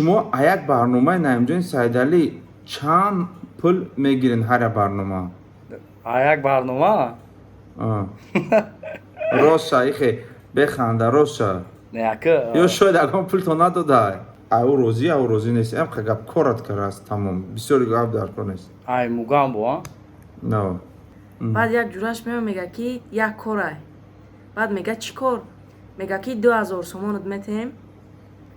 Шумо а як барномаи Наимҷони Саидалӣ чанд пул мегирен, ҳар як барнома? А як барнома? Роша, ихе беханда, роша. Не, ака. Ё шояд ягон пулто надодай. Ай ӯ розӣ, ай ӯ розӣ нест. Ам гап коротко раст, тамом. Бисёри гап дар кор нест. Ай Мугамбо, а? Но. Баъд як ҷураш меояд, мега, ки як корай. Баъд мега, чӣ кор? Мега, ки 2000 сомонат метаҳем,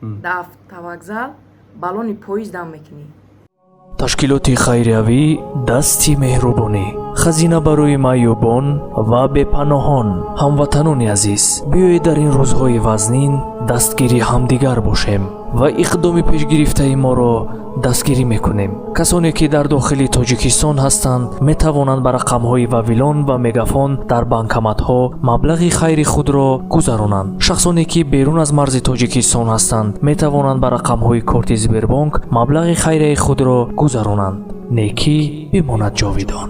дар автовокзал баллони поезд дам мекунӣ. Ташкилоти хайриявӣ «Дасти меҳрубонӣ», хазина барои маъюбон ва бепаноҳон. Ҳамватанони азиз, биёед, дар ин рӯзҳои вазнин дастгири ҳамдигар бошем ва иқдоми пешгирифтаи моро дастгирӣ мекунем. Касоне ки дар дохили Тоҷикистон ҳастанд, метавонанд ба рақамҳои Вавилон ва Мегафон дар банкоматҳо маблағи хайри худро гузаронанд. Шахсоне ки берун аз марзи Тоҷикистон ҳастанд, метавонанд ба рақамҳои корти Сбербонк маблағи хайрияи худро гузаронанд. Некӣ бимонад ҷовидон.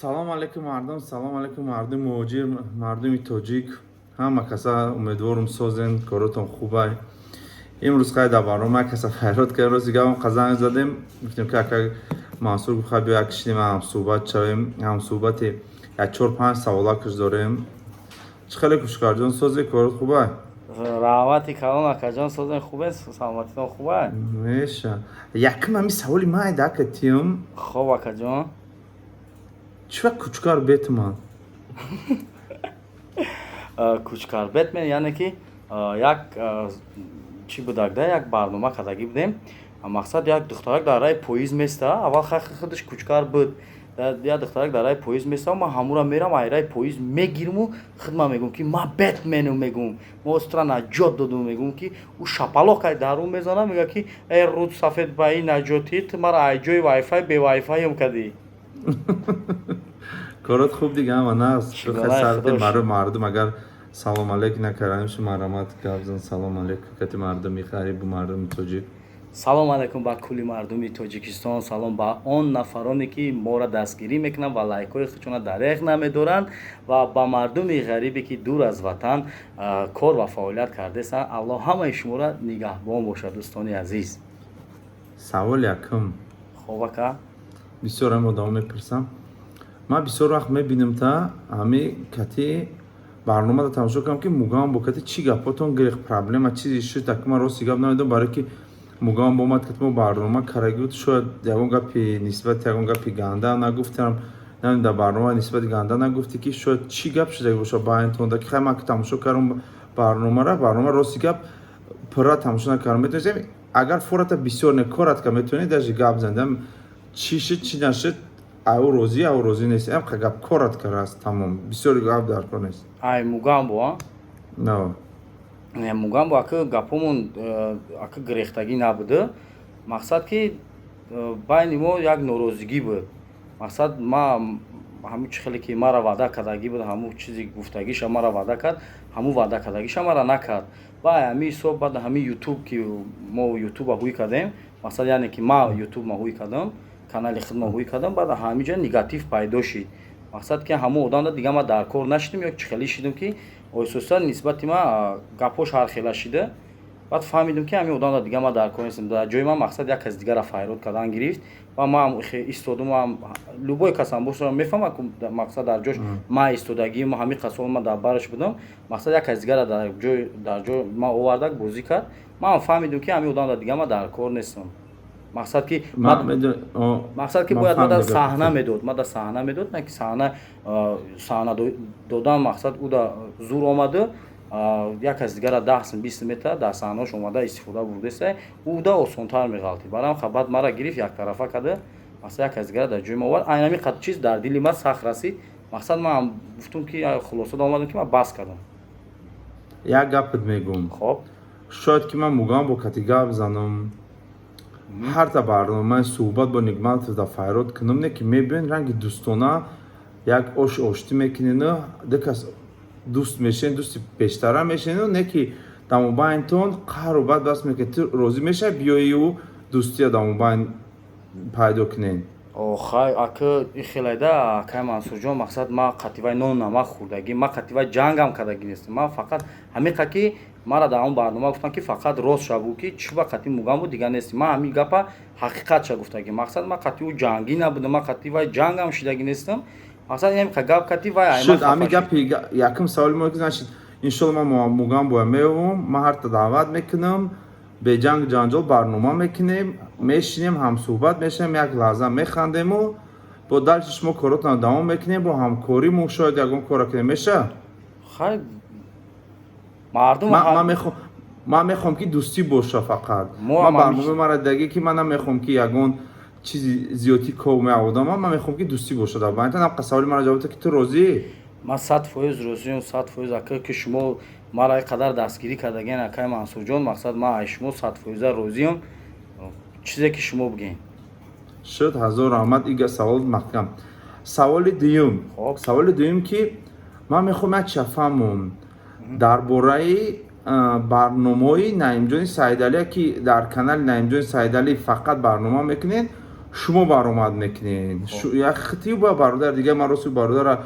Салом алейкум, мардум, салом алейкум, мардуми муҳоҷир, мардуми тоҷик, ҳама каса. Умедворум, созен, коротон хубай. Имрӯз хай дар барнома як каса файрод кардем. Рости гап, қазанг задем, гуфтем, ки ака Мансур гуфт, хай биё, як шинем, ҳамсӯҳбат шавем. Ҳамсӯҳбати як чор панҷ саволакаш дорем. Чӣ хеле, Кушкарҷон, созе, корот хубай? Раҳмати калон, акаҷон, созен, хубе, саломатитон хубай? Меша. Якум ҳами саволи майда, ака, тиём. Хоб, акаҷон. Чӣ ва Кучкар Бетман? Кучкар Бетмен, яъне ки як чӣ будак да, як барнома кардагӣ будем. Мақсад, як духтарак дар раи поезд места. Аввал худаш Кучкар буд. Як духтарак дар раи поезд места, ман ҳамура мерам, ай раи поезд мегирму худман мегӯм, ки ма Бетмену, мегӯм, мо стра наҷот додум. Мегӯм, ки ӯ шапалоқ ай дарун мезана, мега, ки э руд сафед, ба ин наҷотӣ ту мара ай ҷои вайфай бевайфайм кардӣ. Корот хуб дига, ҳама наст? Мардум агар салом алейк накарданим, шу марҳамат, гап зан, салом алейк кати мардуми ғарибу мардуми тоҷик. Салом алайкум ба кулли мардуми Тоҷикистон, салом ба он нафароне, ки моро дастгирӣ мекунанд ва лайкҳои худшона дареғ намедоранд, ва ба мардуми ғарибе, ки дур аз ватан кор ва фаъолият кардесанд. Аллоҳ ҳамаи шуморо нигаҳбон бошад, дӯстони азиз. Савол якум. Хоб, ака. Бисёр ам одамо мепурсам. Ман бисёр вақт мебинам, та ҳами кати барномада тамошо кардам, ки Мугам бо кати чӣ гапотон гирехт, проблема чизи шуд? Ака, ман рости гап намедонам, барое ки Мугам омад, кати мо барнома кардаги буд. Шояд ягон гапи нисбати ягон гапи ганда нагуфтам, намедонам, дар барнома нисбати ганда нагуфтӣ, ки шояд чӣ гап шуда бошад байнтонда, ки хай ман тамошо кардам барномара. Барнома, рости гап, пурра тамошо накардам. Метавонистем, агар фората бисёр не, коротко метавонед даже гап занед, чӣ шуд, чӣ нашуд, ай ӯ розӣ, ай ӯ розӣ нест. Ам гап коротко раст, тамом. Бисёри гап дар кор нест. Ай Мугамбо, а? Но. Не, Мугамбо, ака, гапомон ака гирехтагӣ набуда. Мақсад, ки байни мо як норозигӣ буд. Мақсад, ма ҳамун чӣ хеле ки мара ваъда кардагӣ буд, ҳамун чизи гуфтагиша мара ваъда кард, ҳамун ваъда кардагиша мара накард. Ба ҳамин ҳисоб, баъд ҳамин Ютуб, ки мо Ютуба ҳуй кардем, мақсад, яъне ки ма Ютуб ма ҳуй кардам, канали худма ҳуй кардам, баъд ҳамин ҷо негатив пайдо шид. Мақсад, ки ҳамон одамда дига ма дар кор нашидем ё чӣ хеле шидем, ки оҳиста нисбати ма гапҳош ҳархела шида. Баъд фаҳмидем, ки ҳамин одамда дига ма дар кор нестем. Дар ҷои ман, мақсад, як каси дигара файрод кардан гирифт ва ман истодум. Любой касам боша, мефаҳмад, мақсад, дар ҷош ма истодагӣ, ҳамин қасол ма дар бараш будам. Мақсад, як каси дигара дар ҷой ма овардак, бозӣ кард. Ман фаҳмидем, ки ҳамин одамда дига ма дар кор нестам. Мақсад ки бояд ма дар саҳна медод, ма дар саҳна медод, на ки саҳна додан. Мақсад, ӯ да зур омада, як каси дигара 10 сум, 20 сум мета, дар саҳнаош омада истифода бурдеста, ӯ да осонтар меғалтид. Барам баъд мара гирифт, яктарафа карда, мақсад, як каси дигара дар ҷои ма овард. Айнами қад чиз дар дили ман сахт расид. Мақсад, ман гуфтум, ки хулоса омадам, ки ман бас кардам. Як гапат мегӯм. Хоб. Шояд ки ман Мугам бо кати гап занам, ҳарта барномаи суҳбат бо Нигматов да файрод кунам, не ки мебиён, ранги дӯстона як ош оштӣ мекунену ду кас дӯст мешен, дӯсти пештара мешену, не ки дар мобайнтон қаҳру бад бас мекунед. Ту розӣ мешавӣ, биёию дӯстия дар мобайн пайдо кунен? Хай, ака, ихелайда, акай Мансурҷон, мақсад, ма қативай нон намак хӯрдагӣ, ма қативай ҷангам кардагӣ нестам. Ма фақат ҳамиқа, ки мара дар он барнома гуфтам, ки фақат рост ша буд, ки чӣ ба қати Мугамбо дигар нестӣ. Ма ҳамин гапа ҳақиқатша гуфтагӣ. Мақсад, ма қати ӯ ҷангӣ набудам, ма қати вай ҷангам шидагӣ нестам. Мақсад, ҳамиқа гап кати вай. Шуд. Ҳамин гапи якум саволи мо, значит, иншолло ма Мугамбоя меёвам, ма ҳарта даъват мекунам, беҷанг ҷанҷол барнома мекунем, мешинем, ҳамсӯҳбат мешавем, як лаҳза механдему бо дальше шумо коротонро давом мекунем, бо ҳамкорӣ мо шояд ягон кора кунем, меша? Хай, мардум. Ман мехоҳам, ки дӯстӣ боша фақат. Ман барномаи мара дидагӣ, ки ман намехоҳам, ки ягон чизи зиёдтӣ ков меаводам. Ман мехоҳам, ки дӯстӣ боша дар байнтан. Ҳам саволи мара ҷавоб, ки ту розӣ? Ман 100% розиам, 100%, ака, ки шумо мара ин қадар дастгирӣ кардагиен, акай Мансурҷон. Мақсад, ман ай шумо 100% розиам, чизе ки шумо бигӯед. Шуд, ҳазор раҳмат. Ига савол маҳкам. Саволи дуюм, саволи дуюм, ки ман мехоҳам як чиза фаҳмам дар бораи барномаҳои Наимҷони Саидалия, ки дар канали Наимҷони Саидалӣ фақат барнома мекунед, шумо баромад мекунед як хитиб ба бародар дигар. Ман рости бародара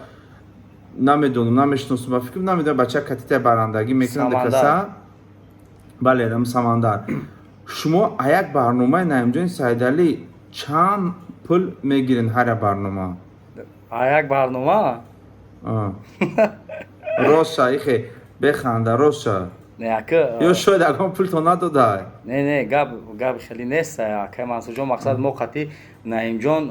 намедонам, намешиносам, ба фикр намедонам, бача катитаи барандагӣ мекунад каса. Бале, Самандар. Шумо а як барномаи Наимҷони Саидалӣ чанд пул мегирен ҳар як барнома? А як барнома? Роша, ихе беханда, роша. Не, ака. Ё шояд ягон пулто надодай? Не, не, гап хеле нест, акай Мансурҷон. Мақсад, мо қати Наимҷон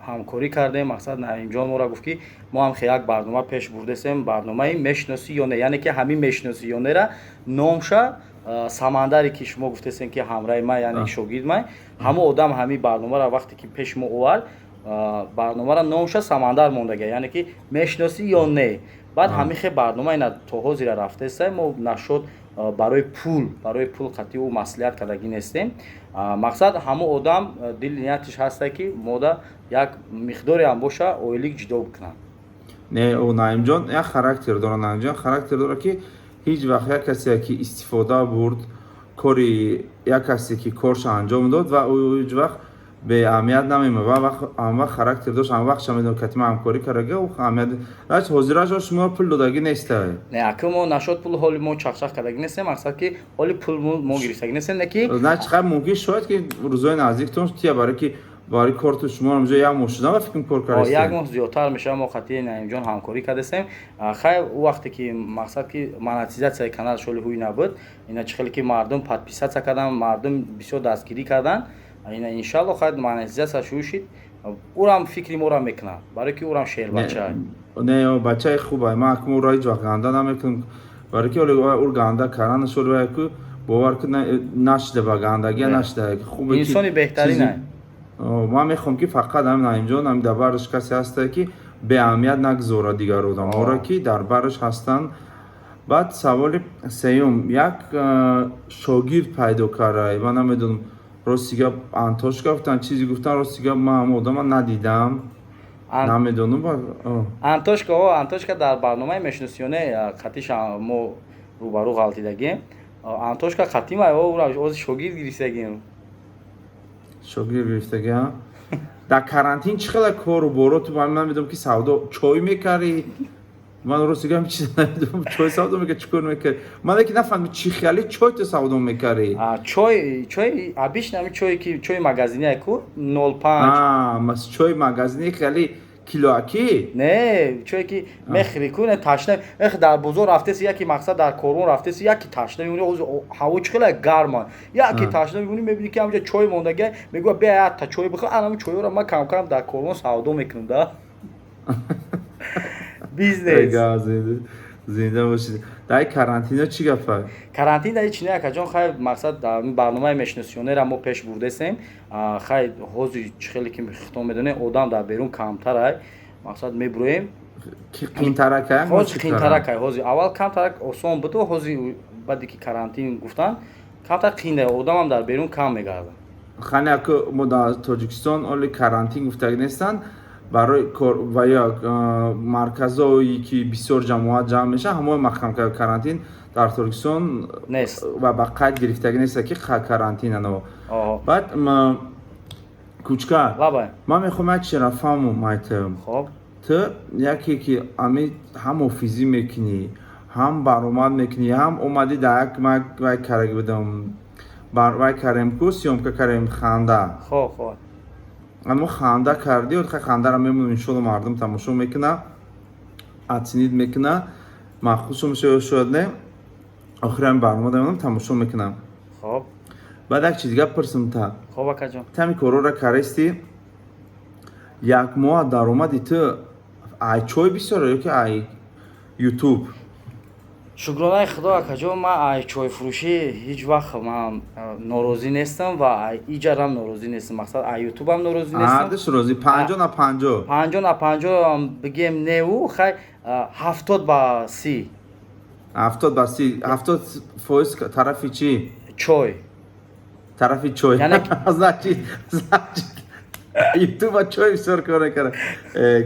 ҳамкорӣ кардем. Мақсад, Наимҷон моро гуфт, ки мо ҳам хе як барнома пеш бурдесем, барномаи «Мешиносӣ ё не», яъне ки ҳамин «Мешиносӣ ё не»-ра номша Самандаре, ки шумо гуфтесем, ки ҳамраи ман, яъне шогирд ман, ҳамон одам ҳамин барномаро вақте ки пеши мо овард, барномаро номша Самандар мондага, яъне ки «Мешиносӣ ё не». Баъд ҳамин хе барнома ина то ҳозира рафтеста. Мо нашуд барои пул қатъи ӯ маслиҳат кардагӣ нестем. Мақсад, ҳамон одам дили ниятиш ҳаста, ки мода як миқдоре ҳам боша, ойлик ҷудо бикунад. Не, ӯ Наимҷон як характер дора. Наимҷон характер дора, ки ҳеҷ вақт як касе ки истифода бурд кори як касе ки корша анҷом дод ва ӯ ҳеҷ вақт беаҳамият намемонад. Ва ҳам вақт характер дошт, ҳам вақт шамедонам, кати ман ҳамкорӣ карда, ӯ аҳамият. Ҳозираҷо шумо пул додагӣ нестай? Не, ака, мо нашод пул ҳоли мо чақчақ кардагӣ нестем. Мақсад, ки ҳоли пул мо гирифтагӣ нестем, не ки. На, чӣ қадр мумкин, шояд ки рӯзои наздиктон тия, барои ки барои корту шумо инҷо як моҳ шуда, фикр кор кардастем. Як моҳ зиёдтар мешавад, мо қатъи Наимҷон ҳамкорӣ кардастем. Хай, ӯ вақте ки, мақсад, ки монетизатсияи канал шоли ҳуй набуд, ина чӣ хеле ки мардум подписаться карданд, мардум бисёр дастгирӣ карданд. Ина иншалло, хай, монетизатсия шурӯъ шид, ӯрам фикри моро мекунад, барое ки ӯрам шербача. Не, бачаи хубай. Ман акм ӯро ҳеҷ вақт ганда намекунам, барое ки ӯр ганда карданаш ку бовар ку нашида, ба гандагия нашида. Хубе, инсони беҳтарин. Ман мехоҳам, ки фақат ҳамин Наимҷон ҳамин дар бараш касе ҳастае, ки беаҳамият нагузорад дигар одамҳоро, ки дар бараш ҳастанд. Баъд саволи сеюм: як шогирд пайдо карда, ман намедонам, рости гап, Антошка гуфтан, чизе гуфтан. Рости гап, ман ҳама одама надидам, намедонам. Антошка, Антошка дар барномаи «Мешиносиёне» қатиша мо рӯбарӯ ғалтидагем. Антошка қатима, ози шогирд гирифтагем. Шогирд гирифтагӣ. Дар карантин чӣ хела кору бороту? Ман намедонам, ки савдо чой мекардӣ. Ман рости гап чиз намедонам, чой савдо мекард, чӣ кор мекард? Ман ки нафаҳмидам, чӣ хеле чой ту савдо мекардӣ. Чой, чой обычно, ҳамин чое ки чои магазиния ку, 0,5. Мас чои магазини хеле килоакӣ? Не, чое ки мехӯри ку, не, ташна эх, дар бозор рафтеси, яки, мақсад, дар корвон рафтеси, яки ташна мемонӣ. Ҳозир ҳаво чӣ хеле гарма, яки ташна мемонӣ, мебинӣ, ки ҳамҷа чой мондага, мегӯя: «Бия, якта чой бихӯр». Ана чойро ман кам-кам дар корвон савдо мекунам да, бизнес. Зинда бошед. Дар карантино чӣ гапа? Карантин дар чи не, акаҷон. Хай, мақсад, барномаи «Мешиносионера» мо пеш бурдесем. Хай, ҳозир чӣ хеле ки хитон медонем, одам дар берун камтарай. Мақсад, мебуроем. Қинтаракай? Ҳозир қинтаракай. Ҳозир, аввал камтарак осон буду, ҳозир баъде ки карантин гуфтанд, камтар қинда, одамам дар берун кам мегардад. Хани, аку мо дар Тоҷикистон оли карантин гуфтагӣ нестанд, барои кор ва ё марказҳое, ки бисёр ҷамоат ҷамъ мешавад, ҳамои маҳкам. Карантин дар Тоҷикистон нест ва ба қайд гирифтагӣ нест, ки карантин ано. Баъд Кучка. Лабай. Ман мехоҳам як чизро фаҳмам, айтам. Хоб. Ту яке ки ами ҳам офизӣ мекунӣ, ҳам баромад мекунӣ, ҳам омадӣ дар як ман вай карда будам, вай карем ку, съёмка карем, ханда. Хоб, хоб. Аммо ханда кардӣ, хай, хандаро мемонам, иншолло, мардум тамошо мекуна, оценить мекуна, махсусо мешава, шояд не, охири ҳами барнома мемонам, тамошо мекунам. Хоб. Баъд як чиз дига пурсам та. Хоб, акаҷон. Ту ҳами корҳоро карестӣ, як моҳ даромади ту ай чой бисёра ё ки ай Ютуб? Шукронаи Худо, акаҷон, ман ай чойфурӯшӣ ҳеҷ вақт ман норозӣ нестам ва ай иҷарам норозӣ нестам. Мақсад, ай Ютубам норозӣ нестам. Ҳардуш розӣ, 50 на 50? 50 на 50 бигем неу, хай, 70 ба 30. 70 ба 30. 70% тарафи чӣ? Чой. Тарафи чой. Значит, Ютуба чой бисёр кор мекард.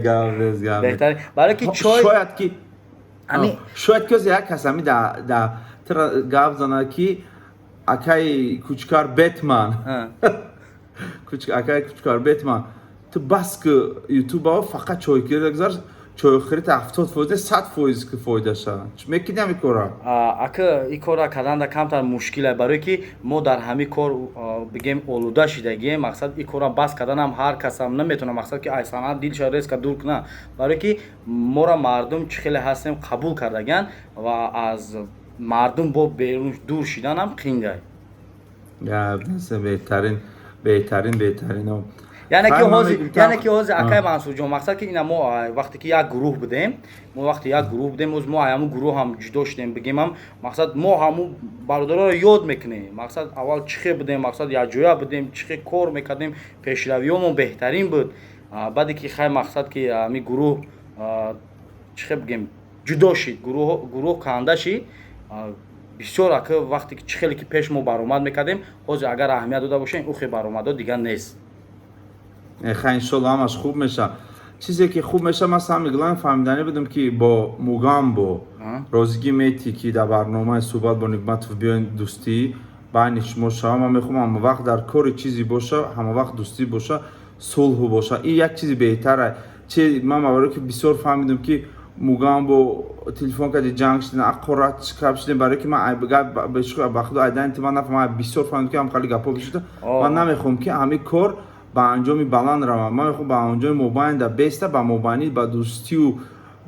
Гап нест, гап. Беҳтарин, барое ки чой Шояд ки шояд ки як кас ами да тра гап зана ки акаи Кучкар Бетман, акаи Кучкар Бетман, ту бас ки Ютубао фақат чойхӯрӣ гузар, чойхӯрита 70%, 100% ки фоида шава, мекунӣ ҳами кора? Ака, ин корра карданда камтар мушкиле, барое ки мо дар ҳамин кор, бигем, олуда шидагием. Мақсад, ин корра бас карданам ҳар касам наметавонад, мақсад, ки ай санъат дилша резко дур кунад, барое ки моро мардум чӣ хеле ҳастем қабул кардагианд ва аз мардум бо берун дур шиданам қингай. Беҳтарин, беҳтарин, беҳтарин. Яъне ки ҳозир, яъне ки ҳозир, акай Мансурҷон, мақсад ки ина мо вақте ки як гурӯҳ будем, мо вақте як гурӯҳ будем, оз мо ҳамун гурӯҳ ҳам ҷудо шудем, бигемам, мақсад, мо ҳамун бародароро ёд мекунем. Мақсад, аввал чӣ хел будем, мақсад, якҷоя будем, чӣ хел кор мекардем, пешравиёмон беҳтарин буд. Баъде ки, хай, мақсад, ки ҳамин гурӯҳ, чӣ хел бигем, ҷудо шид, гурӯҳ канда шид бисёр, ака, вақте ки чӣ хеле ки пеш мо баромад мекардем, ҳозир агар аҳамият дода бошем, ӯ хел баромадҳо дигар нест. Хай, иншолло, ҳамаш хуб меша. Чизе ки хуб меша, ман сами главное фаҳмиданӣ будам, ки бо Мугамбо розигӣ метӣ, ки дар барномаи суҳбат бо Нигматов биёен, дӯстӣ байни шумо шава. Ман мехоҳам ҳама вақт дар кори чизе боша, ҳама вақт дӯстӣ боша, сулҳу боша, ин як чизи беҳтара. Чи ман барое ки бисёр фаҳмидам, ки Мугамбо телефон карди, ҷанг шудем, аққорат кап шудем, барое ки ман ба худо айданити ман нафаҳмам. Бисёр фаҳмидам, ки ҳам хеле гапҳо бишуда. Ман намехоҳам, ки ҳамин кор ба анҷоми баланд равам. Ман мехоҳам ба анҷоми мобайнда беста, ба мобайнӣ, ба дӯстию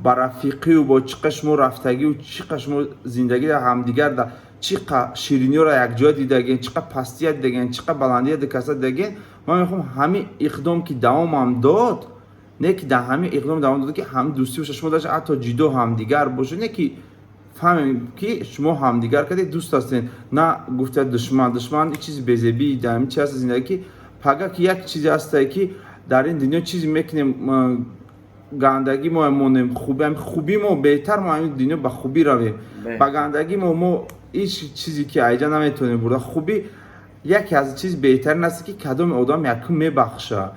ба рафиқию, бо чӣ қа шумо рафтагию, чӣ қа шумо зиндагӣ ҳамдигар да, чӣ қа шириниёро якҷоя дидаген, чӣ қа пастия дидаген, чӣ қа баландия дикаса дидаген. Ман мехоҳам ҳамин иқдом ки давомам дод, не ки дар ҳамин иқдом давом дод, ки ҳамин дӯстӣ боша, шумо даже ҳатто ҷидо ҳамдигар бошед, не ки фаҳмем, ки шумо ҳамдигар кардед, дӯст ҳастед, на гуфта душман. Душман чизи безебӣ дар ҳамин чи ҳаст зиндагӣ, ки пага ки як чизе ҳастае, ки дар ин дунё чизе мекунем, гандагӣ мо монем, хубӣ мо беҳтар, мо ҳамин дунё ба хубӣ равем, ба гандагӣ мо ҳеҷ чизе ки айҷа наметавонем бурда. Хубӣ яке аз чиз беҳтарин аст, ки кадоми одам якум мебахша,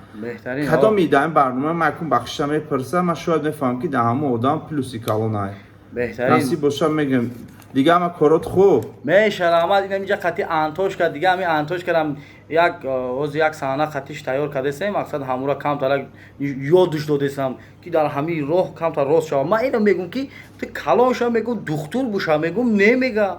кадоми дар ин барнома ман якум бахшиша мепурсам, ман шояд мефаҳмам, ки дар ҳамон одам плюси калонай. Насиб боша, мегӯем. Дига ҳама корот хуб? Меша, раҳмат. Инам инҷа қати Антошка, дига ҳамин Антошкарам як ҳозир як саҳна қатиш тайёр кардесем. Мақсад, ҳамура камтар ёдуш додесам, ки дар ҳамин роҳ камтар рост шава. Ман инам мегӯм, ки ту калон шава, мегӯм, духтур буша, мегӯм, немега.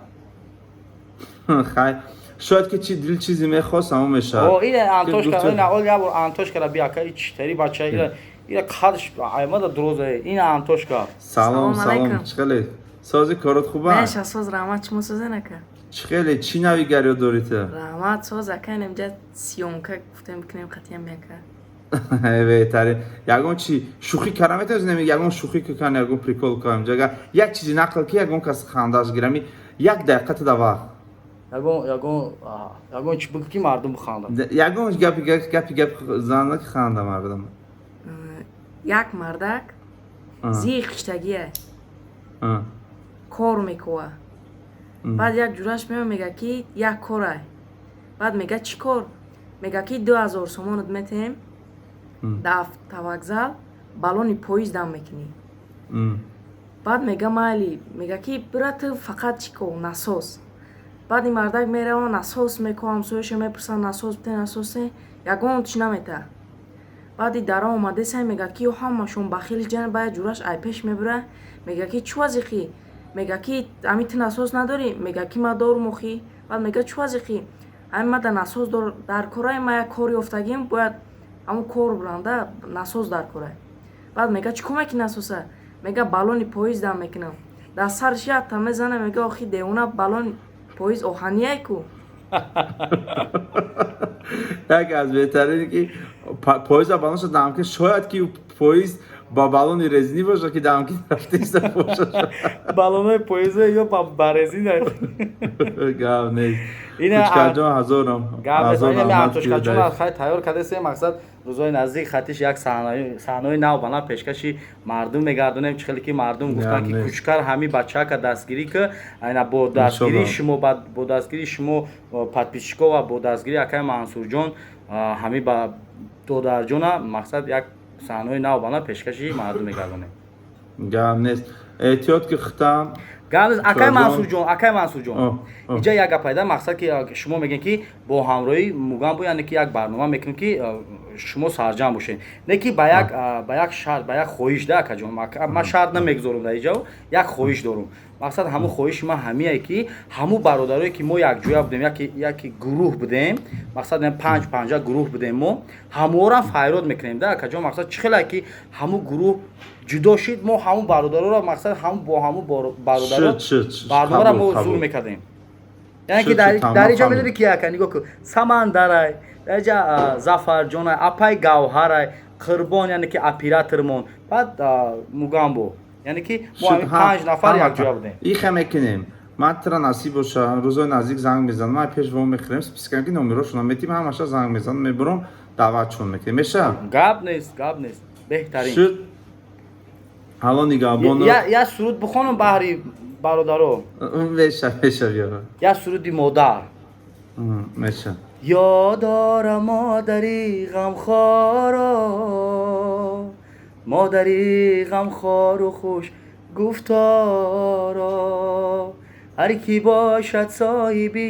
Хай, шояд ки чи дил чизе мехост, ҳамон мешавад. Ина Антошка, ина ол як бор Антошкара бия, ка читари бача, ина ина қадш аймада дуроза, ина Антошка. Салом, салом, чӣ хеле, сози, корот хуба? Меша, соз, раҳмат. Шумо созе, нака? Чӣ хеле, чӣ навигариё дорӣ ту? Раҳмат, соз, ака. Инамҷа съёмка гуфтем, кунем қатиям яка. Беҳтарин. Ягон чи шӯхӣ карда метавонӣ? Ягон шӯхӣ кан, ягон прикол кунам, ҷага як чизи нақл, ки ягон кас хандаш гирами. Як дақиқа туда вақт. Ягон, ягон, ягон чи бигӯ, ки мардум бихандад. Ягон гапи, гапи, гап зана, ки ханда мардум. Як мардак зиқ хиштагие, кор мекува. Баъд як ҷураш меояд, мега, ки як корай. Баъд мега: «Чӣ кор?» Мега, ки 2000 сомонат метаҳем, дар автовокзал баллони поезд дам мекунӣ. Баъд мега: «Майли». Мега, ки бира, ту фақат чӣ кор, насос. Баъд ин мардак мерава, насос мекова, ҳамсояшо мепурсад: «Насос бите, насос те». Ягон чӣ намета. Баъди дара омадесай, мега ки ҳамашон бахили ҷан. Ба ҷураш айпеш мебура, мега ки: «Чӣ вазиқӣ?» Мега ки: «Ами ту насос надорӣ?» Мега ки: «Ма дорум охӣ». Баъд мега: «Чӣ вазиқӣ? Ами ма да насос дар корай, ма як кор ёфтагим, бояд ҳамун кор буранда, насос дар корай». Баъд мега: «Чӣ кор мекунӣ насоса?» Мега: «Баллони поезд дам мекунам». Дар сараш якта мезана, мега: «Охи девона, баллони поезд оҳанияй ку». Яке аз беҳтарине ки поезда баллонша дам ки, шояд ки поезд ба баллони резинӣ бошад, ки дамки рафтиста бошад. Баллонои поеза ё ба резина. Гап нест, Кучкарҷон, ҳазорам Артошкаҷон, хай, тайёр кардесем. Мақсад, рӯзҳои наздик хатиш як саҳнаҳои нав ба нав пешкаши мардум мегардонем. Чӣ хеле ки мардум гуфтанд, ки Кучкар ҳами бачака дастгирӣ ки, айна бо дастгирии шумо, бо дастгирии шумо, подписчико, ва бо дастгирии акаи Мансурҷон, ҳами ба додарҷона, мақсад, як саҳнаҳои нав ба нав пешкаши мардум мегардонем. Гап нест, эҳтиёт ки хитам. Гап нест, акаи Мансурҷон. Акаи Мансурҷон, инҷа як гап пайда. Мақсад, ки шумо мегӯед, ки бо ҳамроҳи Мугамбо, яъне ки як барнома мекунем, ки шумо сарҷамъ бошед, не ки ба як шарт, ба як хоҳиш да, акаҷон. Ман шарт намегузорам дар инҷа, як хоҳиш дорум. Мақсад, ҳамун хоҳиши ман ҳамие, ки ҳамун бародарое, ки мо якҷоя будем, яке гурӯҳ будем, мақсад, панҷ панҷа гурӯҳ будем, мо ҳаморо файрод мекунем да, акаҷон. Мақсад, чӣ хеле ки ҳамун гурӯҳ ҷудо шид, мо ҳамун бародароро, мақсад, ҳамун бо ҳамун бародаро барномаро мо зур мекардем. Яъне ки дар инҷа медони ки, ака, нигоҳ кун: Самандарай, дар инҷа Зафарҷонай, апай Гавҳарай, Қурбон, яъне ки оператормон, баъд Мугамбо, яъне ки мо ҳамин панҷ нафар якҷоя будем. Иха мекунем. Ман тира насиб боша, рӯзои наздик занг мезанам, ман пеш во мехӯрем, спискам ки номерошона метим, ҳамаша занг мезанам, мебурам, даъватшон мекунем, меша? Гап нест, гап нест, беҳтарин. Шуд, ҳало нигаҳбон. Я суруд бихонам баҳри бародаро? Меша, меша, биё. Я суруди модар. Меша. Ёдора модари ғамхоро, модари ғамхору хуш гуфторо. Ҳар кӣ бошад соҳиби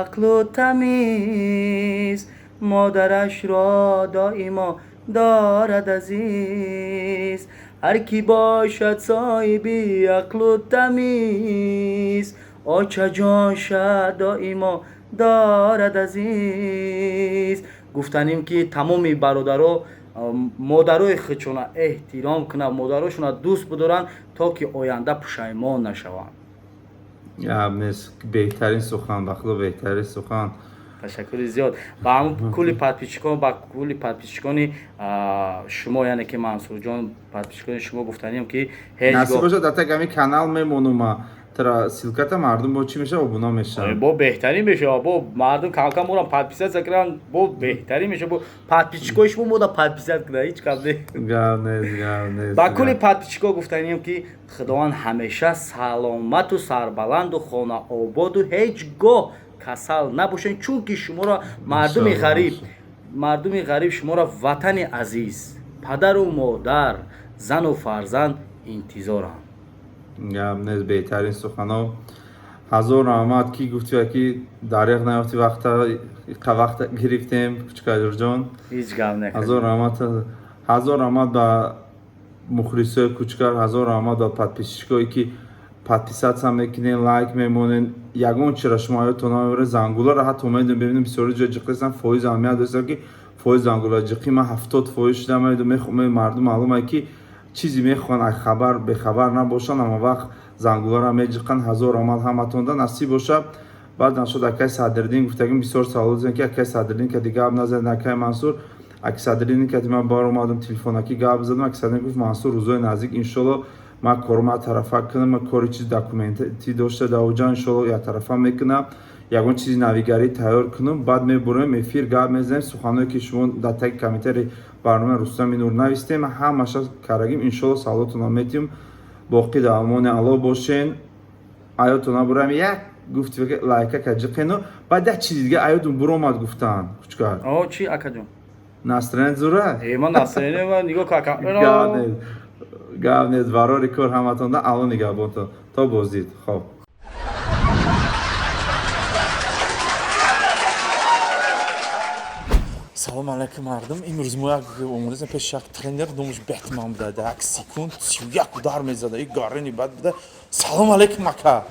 ақлу тамиз, модарашро доимо дорад азиз. Ҳар кӣ бошад соҳиби ақлу тамиз, очаҷонша доимо дорад азиз. Гуфтанем, ки тамоми бародаро модарои худшона эҳтиром кунанд, модарошона дӯст бидоранд, то ки оянда пушаймон нашаванд. Гап нест, беҳтарин сухан, ба худо, беҳтарин сухан. Ташаккури зиёд ба ҳамн кулли подписчикон, ба кулли подписчикони шумо, яъне ки Мансурҷон, подписчикони шумо гуфтанем, ки насиб ҳеҷ бошад, дар так ҳамин канал мемонума тра ссылката, мардум бо чӣ меша, обуна мешаванд. Бо беҳтарин мешава, бо мардум камкам морам подписаться кунанд, бо беҳтарин мешава. Бо подписчикои шумо мода подписать кунанд, ҳеҷ гап не. Гап нест, гап нест. Ба кулли подписчико гуфтанем, ки Худованд ҳамеша саломату сарбаланду хонаободу ҳеҷ гоҳ касал набошед, чунки шуморо мардуми ғариб, мардуми ғариб шуморо ватани азиз, падару модар, зану фарзанд интизоранд. Гап нест, беҳтарин сухано. Ҳазор раҳмат, ки гуфти, ки дареғ наёфти, вақта иқа вақта гирифтем, Кучкаҷурҷон. Ҳеҷ гап не. Ҳазор раҳмат, ҳазор раҳмат ба мухлисои Кучкар, ҳазор раҳмат ба подписчикое, ки подписаться мекунен, лайк мемонен. Ягон чира шумо аётон намебаред, зангуларо ҳатто медонем, бибинем, бисёри ҷо ҷиқистан. Фоиз аҳамият дошта, ки фоиз зангула ҷиқи ман 70% шуда медонам. Мардум маълуме, ки чизе мехоҳанд, ай хабар бехабар набошанд, ама вақт зангуларо меҷиқанд. Ҳазор раҳмат ҳаматонда, насиб боша. Баъд нашуд, акай Садриддин гуфтагим, бисёр савол додем, ки акай Садриддин кади гап назад. Акай Мансур, аки Садриддин кади ман бар омадам, телефонаки гап задам. Аки Садриддин гуфт: «Мансур, рӯзои наздик, иншолло, ман корма тарафа кунам, ман кори чиз документи дошта даоҷа, иншолло, яктарафа мекунам, ягон чизи навигарӣ тайёр кунам, баъд мебурем эфир, гап мезанем. Суханое, ки шумо дар таги комментари барномаи Рустами Нур навистем, ҳамаша карагим, иншолло, саволотонро метиҳем. Боқӣ дар амони Аллоҳ бошен. Аётон набурам, як гуфти, лайка каҷиқену баъд як чизи дига аётон буромад гуфтанд, Кучкар». О, чи, акаҷон? Настроение зура? Э, ман настроение ма нигоҳ ка, ака. Гап нест, гап нест, барори кор ҳаматонда, Алло нигаҳбонтон, то боздид, хоб. Салом алайкум, мардум. Имрӯз мо як омадасем пеши як тренер, номаш Бетман буда. Дар як секунд 31 удар мезада. И гарини бад буда. Салом алайкум, ака.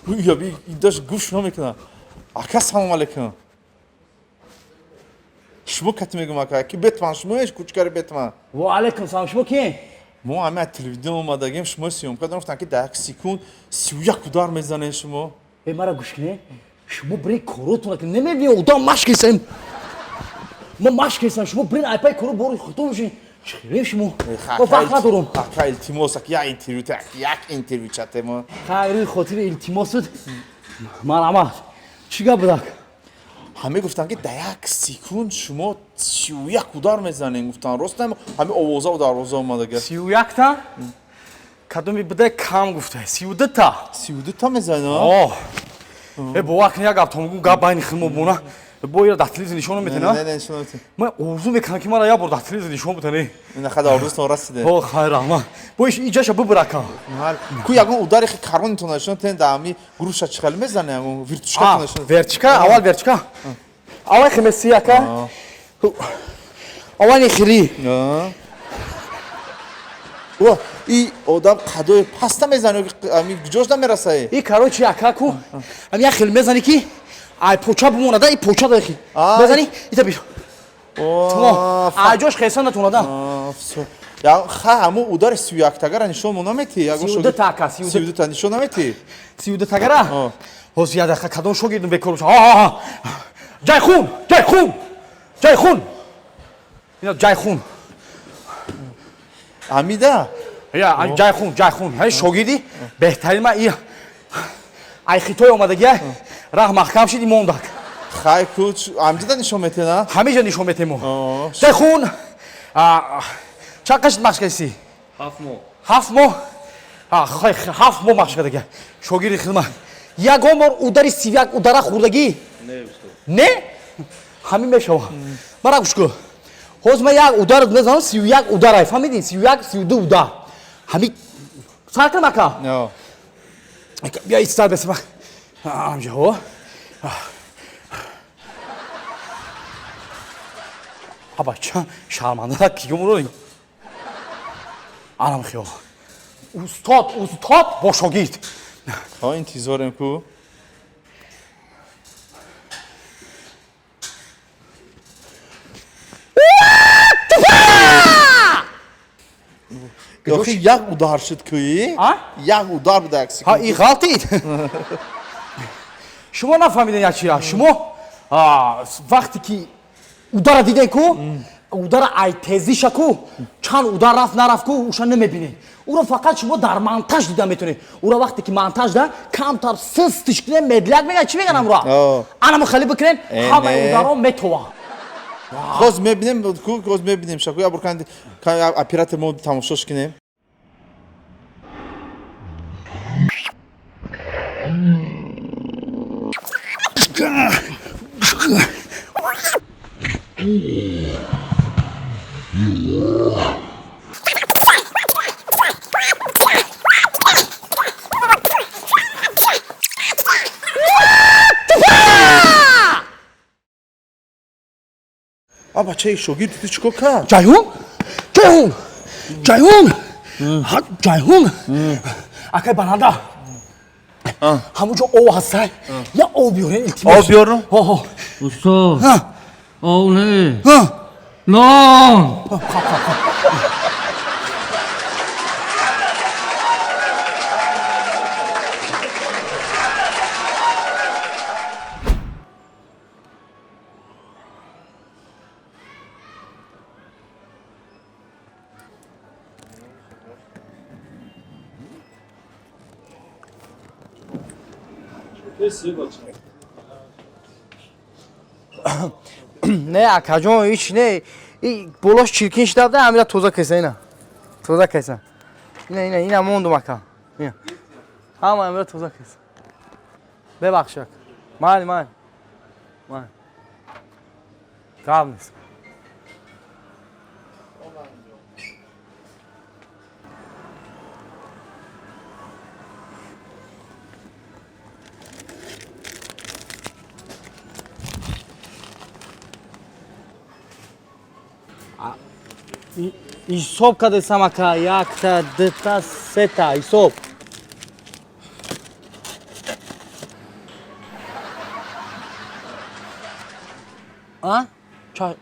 Даш гӯш намекунад. Ака, салом алайкум. Шумо кати мегум, ака, ки Бетман шумоеш, кучкари Бетман. Ва алайкум салом, шумо киен? Мо ҳама аз телевизион омадагем, шумо съёмка дорем, гуфтанд, ки дар як секунд 31 удар мезанед шумо. Э, мара гӯш кунед, шумо бирен коротона ки намебинед, одам машқ кесем. Мо машқ кесам, шумо бирен айпай коро бори худтон бошед. Чӣ шумо? Мо вақт надорум. Ака, илтимос, ака, як интервю, як интервю чатемо. Хайри хотири илтимосут. Марҳамат. Чӣ гап будак? Ҳаме гуфтанд, ки дар як секунд шумо 31 удар мезанед, гуфтанд. Рост ҳами овоза дарвоза омадага. 31-та? Кадоми буда кам гуфта? 32-та. 32-та мезанед? О. Э, бовар кун, як гап томгу гап байни хидмо бона. Бо ира дар телевизор нишон метена? Не, не, нишон наметен. Ман орзу мекунам, ки мара як бор дар телевизор нишон битане. Ина хада орзутон расиде. О, хайр, раҳмат. Бо иш иҷаша бибирака. Ку ягон удари хи каронитон нишон тен, дар ҳами груша чӣ хел мезане, ягон вертушкатон нишон. Вертушка, аввал вертушка. Аввал хемеси, ака. Аввал хили. О, и одам қадои паста мезане, ами ҷош намерасае. И короче, ака, ку. Ами як хел мезани, ки ай поча бимонада, и поча дахи. Мезани, ита бишо. Ай ҷош хеса натонада. Я ха ҳамун удари 31-тагара нишон мо наметӣ? Ягон 32-та, ака, 32. 32-та нишон наметӣ? 32-тагара? Ҳозир як дақиқа, кадом шогирдум бекор боша. Ҷайхун, Ҷайхун, Ҷайхун. Ина Ҷайхун. Ҳамида? Я, Ҷайхун, Ҷайхун. Ҳай шогирди беҳтарин ма и ай Хитой омадагия, раҳ маҳкам шид, мондак. Хай ку ҳамиҷода нишон метена? Ҳамиҷа нишон метем мо. Ҷайхун, чанд қашт машқ кардӣ? 7 моҳ. 7 моҳ? 7 моҳ машқ кардагия. Шогирди хидмат. Ягон бор удари 31 удара хӯрдагӣ? Не, устод. Не? Ҳамин мешава. Мара гӯш кун. Ҳозир ман як удар мезанам, 31 ударай, фаҳмидӣ? 31, 32 удар. Ҳамин сар кунам, ака? Бия истар бесма. Амҷа, ҳо. Аба, ча шарманда кигумро. Анам хиёл. Устод, устод бо шогирд. Ҳо, интизорем ку. Охи як удар шуд кӯи? Як удар буда як секунд. Ҳа, и ғалтид. Шумо нафаҳмидед як чира. Шумо вақте ки удара диден ку, удара ай тезиша ку, чанд удар рафт нарафт ку, уша намебинед. Уро фақат шумо дар монтаж дида метавонед. Уро вақте ки монтаж да камтар сустиш кунед, медляк мегӯяд, чӣ мегӯянд амро? Анамо хеле бикунед, ҳамаи ударо метова. Хоз мебинем ку, хоз мебинем шаку, я буркан оператор мо тамошош кунем. А бачаи шогирди ту чӣ кор кард? Ҷайҳун? Ҷайҳун! Ҷайҳун! Ҷайҳун! Акай баранда. Ҳамонҷо об ҳастай. Я об биёрен, илтимос. Об биёрам? Ҳо. Устод. Об не. Нон. Не, акаҷон, ҳеч не. И болош чиркин шуда буда, ҳамира тоза кеса, ина. Тоза кеса. Ина, ина, ина мондум, ака. Ина. Ҳама ҳамира тоза кеса. Бебахш, ака. Майли, майли. Майли. Гап нест. Ҳисоб кардесам ака, якта, дута, сета, ҳисоб. А? Чай.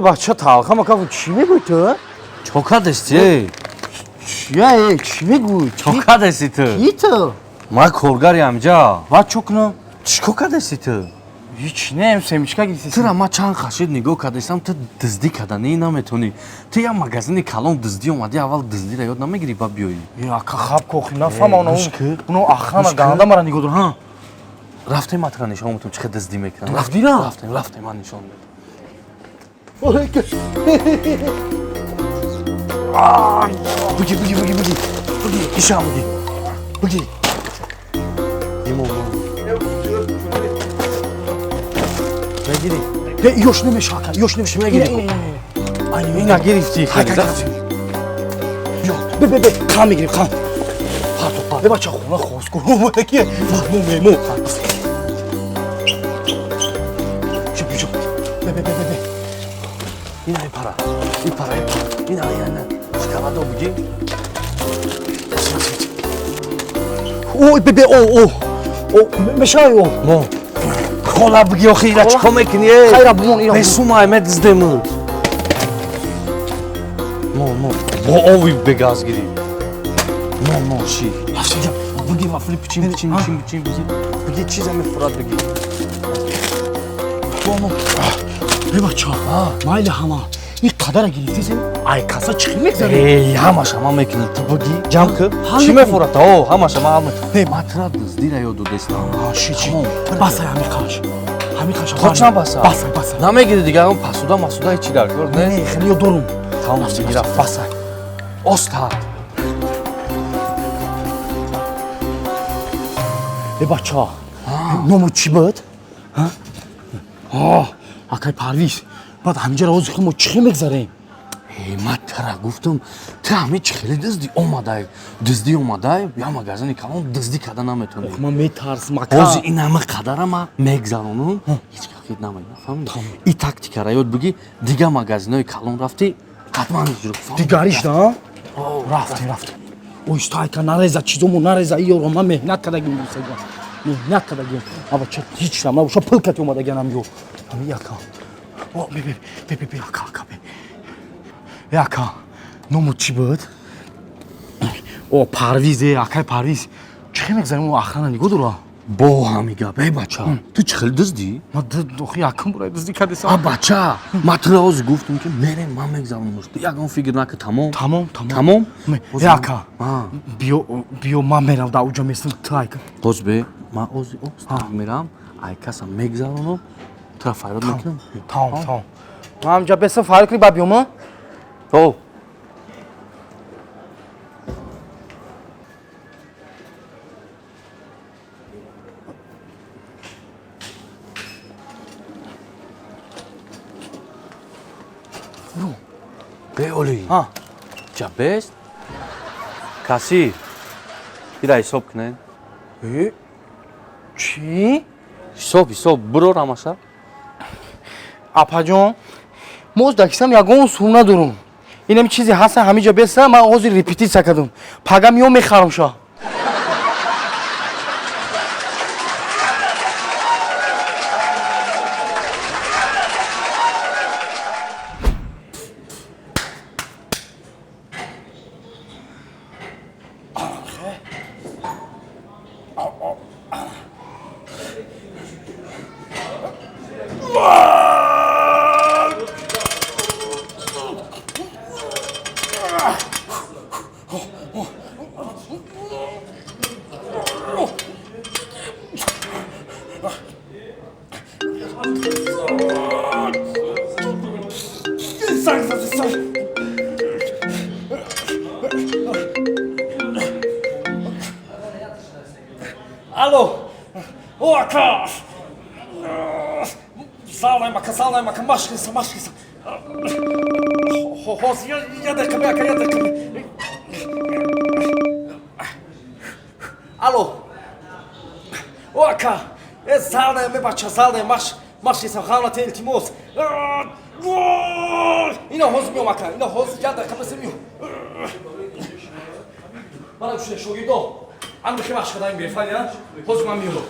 Бача талха мака чӣ мегӯй ту? Чо кардести? Чия, чӣ мегӯй? Чо кардести ту? Ки ту? Ман коргари ҳамҷа. Ва чо кунам? Чӣ кардести ту? Ҳеч не, семечка гирифтеси. Тура ман чанд хашид нигоҳ кардестам, ту дуздӣ карданӣ наметонӣ. Ту як магазини калон дуздӣ омадӣ, аввал дуздиро ёд намегирӣ, ба биёӣ. Е, ака хаб кохи, нафаҳмам оно охрана ганда мара нигоҳ дор, ҳа? Рафтем, ман тура нишон метам, чӣ хел дуздӣ мекунам. Рафтира? Рафтем, рафтем, ман нишон метам. Буги, буги, буги, буги. Буги, ишам буги. Буги. Имо. Мегири. Не, ёш намеша, ака, ёш намеша. Мегири. Ина гирифти хеле. Ё, бе, бе, бе, қан мегирим, қан. Парто, парто. Бача хона хост кун. Ки, мо мемо. Чу, чу. Бе, бе, бе, бе. Ина ипара, ипара, ина, ина, шоколадо буги. Ой, бебе, о, о, о, мешай, о. Мо. Кола буги, охи, ира чико мекунӣ? Хайра бумон, ира. Бесумай, медиздему. Мо, мо, бо ови бегаз гири. Мо, мо, ши. Буги, вафли, пичин, пичин, пичин, пичин, буги. Буги, чиза мефурад, буги. Мо, мо. Бача, майли ҳама. Ин қадара гирифтесем, ай каса чӣ мегзарем? Эй, ҳамаша ман мекунам. Ту буги, ҷамъ кун. Чӣ мефурад? О, ҳамаша ман ҳама. Не, ман тура дуздира ёд додестам. Ши, чӣ? Басай ҳамин қаш. Ҳамин қаш. Точно басай? Басай, басай. Намегири дигар, он пасуда масуда ҳеч чӣ дар кор не? Не, хеле ёд дорум. Тамом, бигира, басай. Оста. Э бача, ному чӣ буд? Акай Парвиз, баъд ҳаминҷаро ҳозир мо чӣ мегзарем? Э, ман тура гуфтам, ту ҳамин чӣ хеле дуздӣ омадай, дуздӣ омадай, я магазини калон дуздӣ карда наметонӣ. Ох, ман метарсам, ака. Ҳозир ин ҳама қадара ман мегзаронам, ҳеҷ хит намегирам, фаҳмидӣ? И тактикара ёд бигӣ, дигар магазинои калон рафтӣ, ҳатман иҷро. Дигариш, да? Рафтем, рафтем. Оҳиста, ака, нареза, чизомо нареза, иёро ман меҳнат кардагим, меҳнат кардагим. Аба ча ҳеч нам набоша, пул кати омадаганам ё. Ҳамин ака. О, бе, бе, бе, бе, бе, ака, ака, бе. Э, ака, ному чӣ буд? О, Парвиз, э, акай Парвиз. Чӣ мегзарем, о охрана нигоҳ дора? Бо ҳами гап, эй бача, ту чӣ хеле дуздӣ? Ман охи якум бора дуздӣ кардесам. А бача, ман тура ҳозир гуфтам ки мерем, ман мегзаронамш. Ту ягон фикр накун, тамом. Тамом, тамом. Тамом? Э, ака, биё, биё, ман мерам, дар уҷа местам, ту айка. Ҳозир бе, ман ҳозир мерам, ай касам мегзаронам, тура фарёд мекунам. Тамом, тамом. Ман ҳамҷа бесам фарёд кунӣ, баъд биём, а? О. Бе, Оли. Ҷа бест? Кассир. Ира ҳисоб кунед. Э? Чӣ? Ҳисоб, ҳисоб, бурор ҳамаша. Апаҷон, мо дар кисам ягон сум надорум. Инам чизе ҳаста, ҳаминҷа беста, ман ҳозир репетитсия кардам. Пага миём мехарам ша. Алло, о ака, залнаем ака, залнаем ака, машқиса, машқиса. Ҳозир я дақиқа бе ака, я дақиқа. Алло, о ака, э залнаем, э бача, залнаем, маш, машқисам, ғамнате, илтимос. Ина ҳозир меом ака, ина ҳозир я дақиқа бесе меом. Мана шуде шогирдо, ан бихи машқ кадаем бефан, я? Ҳозир ман меом.